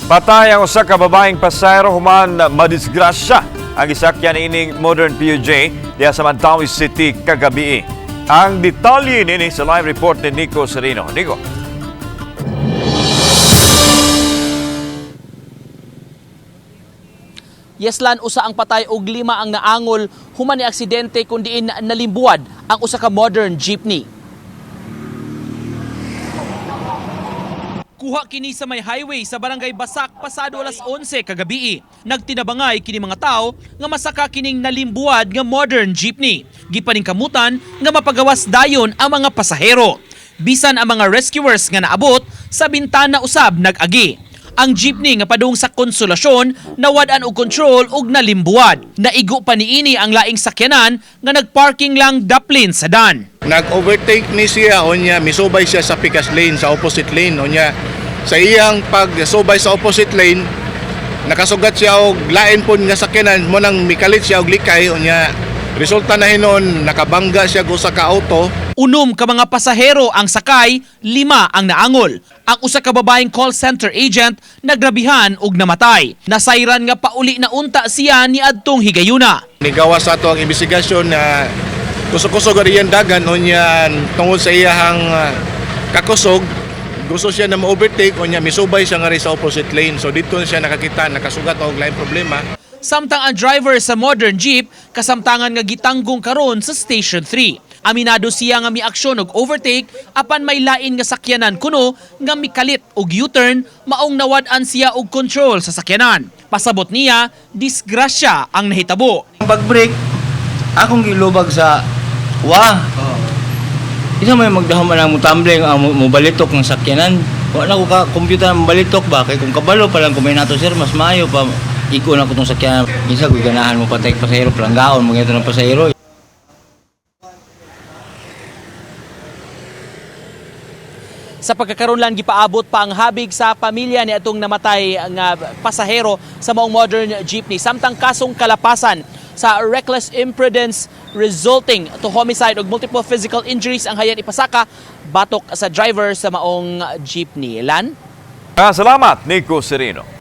Patay ang usa ka babaeng pasahero human madisgrasya ang gisakyan ining modern PUJ diha sa Mandaue City kagabi. Ang detalye nini sa live report ni Nico Serino. Nico. Yeslan, usa ang patay ug lima ang naangol human ni aksidente kun diin nalimbuwad ang usa ka modern jeepney. Kuha kini sa may highway sa Barangay Basak pasado alas 11 kagabi. Nagtinabangay kini mga tao nga masaka kining nalimbuwad nga modern jeepney. Gipaningkamutan nga mapagawas dayon ang mga pasahero. Bisan ang mga rescuers nga naabot sa bintana usab nag-agi. Ang jeepney nga padung sa Konsolasyon nawad-an og kontrol ug nalimbuwad. Naigo pa niini ang laing sakyanan nga nagparking lang daplin sa dan. Nag-overtake ni siya, unya misubay siya sa pikas lane, sa opposite lane. Unya sa iyang pagsubay sa opposite lane, nakasugat siya og lain pod nga sakyanan mo nang mikalit siya og likay. Unya resulta na hinon nakabangga siya og usa ka auto. 6 ka mga pasahero ang sakay, 5 ang naangol. Ang usa ka babaeng call center agent nagrabihan ug namatay. Nasayran nga pauli na unta siya ni adtong higayuna. Nigawas sa ato ang investigasyon na kusog-kusog ang iyang dagan. Unya tungod sa iyang kakusog, gusto siya na ma-overtake. Unya misubay siya nga rin sa opposite lane, so dito na siya nakakita nakasugat og lain problema. Samtang ang driver sa modern jeep kasamtangan nga gitanggong karon sa Station 3. Aminado siya nga miaksyon og overtake apan may lain nga sakyanan kuno nga mikalit og U-turn, maong nawad-an siya og control sa sakyanan. Pasabot niya, disgrasya ang nahitabo. Pag-break, akong gilubag sa wa. Isa may magdahom ang mo tumbling ang mo balitok ng sakyanan. Wa na ko ka computer ang balitok ba kay kung kabalo pa lang kumay nato, sir, mas maayo pa iko na ko tong sakyanan. Isa ko ganahan mo patay pasahero, planggaon mo ng pasahero. Sa pagkakaroon lang, gipaabot pa ang habig sa pamilya ni atong namatay nga pasahero sa maong modern jeepney. Samtang kasong kalapasan sa reckless imprudence resulting to homicide ug multiple physical injuries ang hayan ipasaka batok sa driver sa maong jeepney. Lan? Salamat, Nico Serino.